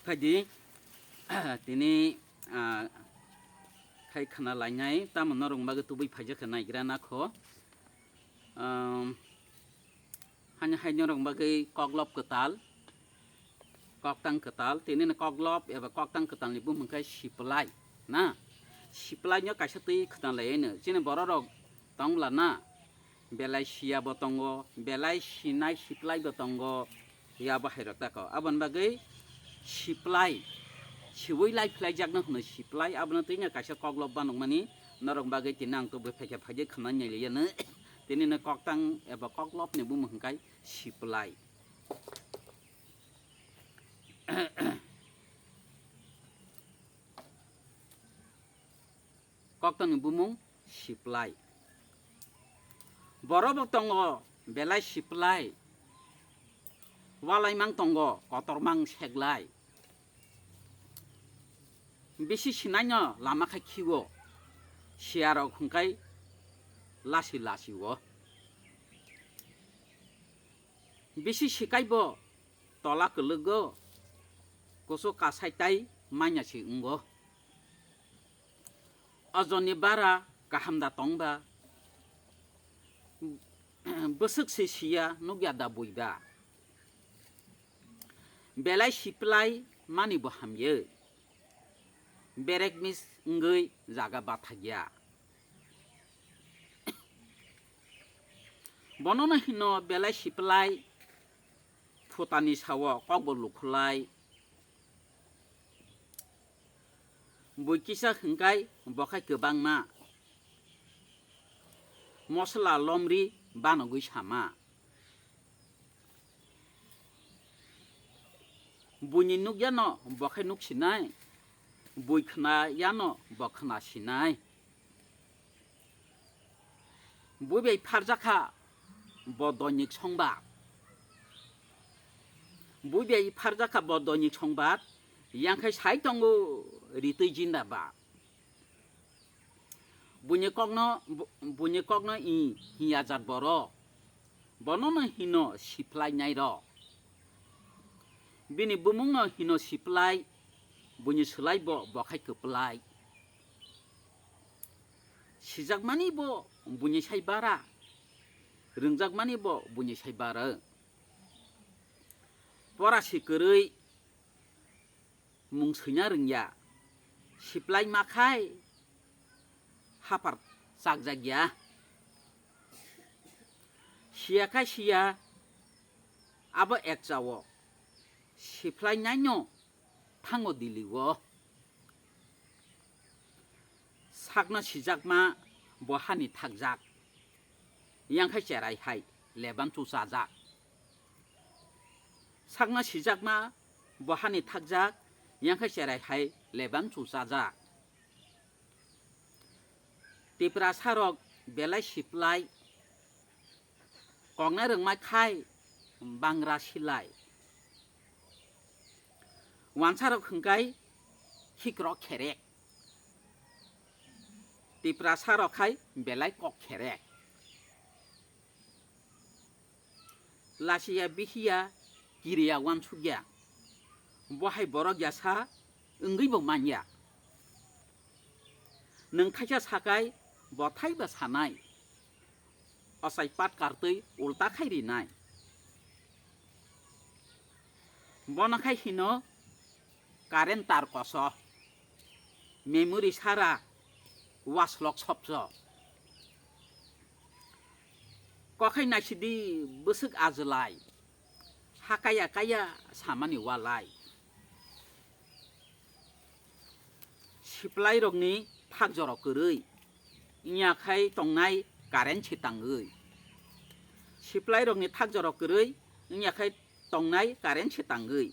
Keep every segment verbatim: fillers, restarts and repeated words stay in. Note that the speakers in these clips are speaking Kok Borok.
Phaidi, tini, ah, khai khna lainai, tamo norok bagwi tubui phaijak kha naigra nakho. Um, hani hai norok bagwi koklop kwtal, koktang kwtal, tini ni koklop eba koktang kwtal ni bumung khe siplai, na? Siplai no kaisa twi khna lai no, chini borok rok tong bwla na? Belai siya bo tongo, belai sinai siplai bo tongo, ya bo hai rok tako. Aboni bagwi siplai, siwi lai phlai jak no hwno siplai, abono twi no kaisa koklop ba nukmani, norok bagwi tini ang tubui phaikha phaikhe khna nai liya no, tini no koktang eba koklop ni bumung hwnkhe siplai. Koktang ni bumung siplai. Borok bo tongo belai siplai. Walai mang tongo kotor mang seglai. Bisi sinai no lama khai khiwo. Siya rok hwnkhe lasi lasi o. Bisi sikai bo tola kwlwgo. Kusu kasai tai manya si wngo. Ojoni bara kaham da tong ba? Bwswk se siya nukya da bui ba? Belai siplai mani bo hamye. Berek mis wngwi jaga bathakya. Bonono hino belai siplai, phutani sao kokbo lukhulai. Bui kisa hwnkhe bo khai kwbangma. Mosla lomri banogwi sama. Buini nukyano bo khai nuksinai, bui khwnayano bo khwnasinai. Bui bai pharjakha bo doinik songba. Bui bai pharjakha bo doinik songba, yang khai sai tongo ritwi jinda ba. Buini kokno, bu-, buini kokno i hiya jat borok. Bonono hino siplai nai rok. Bini bumungno hino siplai, buini swlai bo, bo khai kwplai. Sijakmani bo buini sai bara, rwngjakmani bo buini sai bara. Pora si kwrwi mung swina rwngya, siplai ma khai hapar chakjakya. Siya khai siya abo ekchao, siplai naino thango Delhi o. Sakno sijakma bo hani thakjak, yang khai cherai hai leban chu chajak. Sakno sijakma bo hani thakjak, yang khai cherai hai leban chu chajak. Tiprasa rok belai siplai, koknai rwngmai khai bangra silai. Wansa rok hwnkhe khikrok kherek. Tiprasa rok khai belai kok kherek. Lasiya bihiya kiriya wansukya. Bo hai borok yasa wngwi bo manya. Nwng khaisa sakai bo thai ba sanai. Ochai pat kartwi ulta khai rinai. Bono khai hino current tar koso, memory sara waslok sopso. Kokhai naisidi bwswk ajwlai, ha kaya kaya samani walai. Siplai rokni thak jora kwrwi, wngya khai tongnai current se tangwi. Siplai rokni thak jora kwrwi, wngya khai tongnai current se tangwi.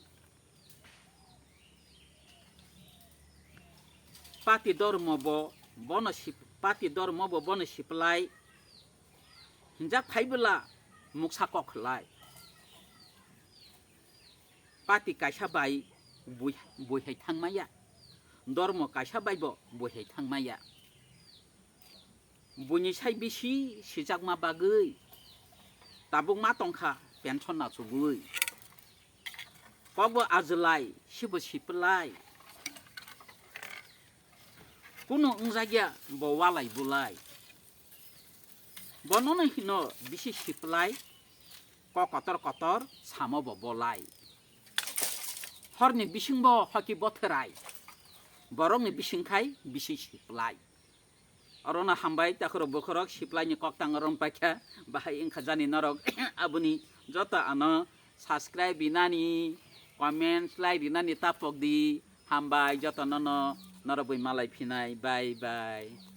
Pati dormo bo bono sip-, pati dormo bo bono siplai hinjak phai bwla muksa kok khlai. Pati kaisa bai bui-, buihai thangmaya, dormo kaisa bai bo buihai thangmaya. Buini sai bisi sijakma bagwi tabuk ma tongkha pension achugwi. Kokbo ajwlai, sibo siplai. Kunu wngjakya bo walai bulai. Bonono hino bisi siplai, kok kotor kotor samo bo bolai. Horni bisingbo hoki botherai, borokni bising khai bisi siplai. Orono hambai takhorok bokhorok siplaini koktang rom paikha, bahai wngkha jani norok. Aboni joto ano subscribe rinani, comments, like rinani tapok di. Hambai joto nono norok bai malai phinai. Bye bye.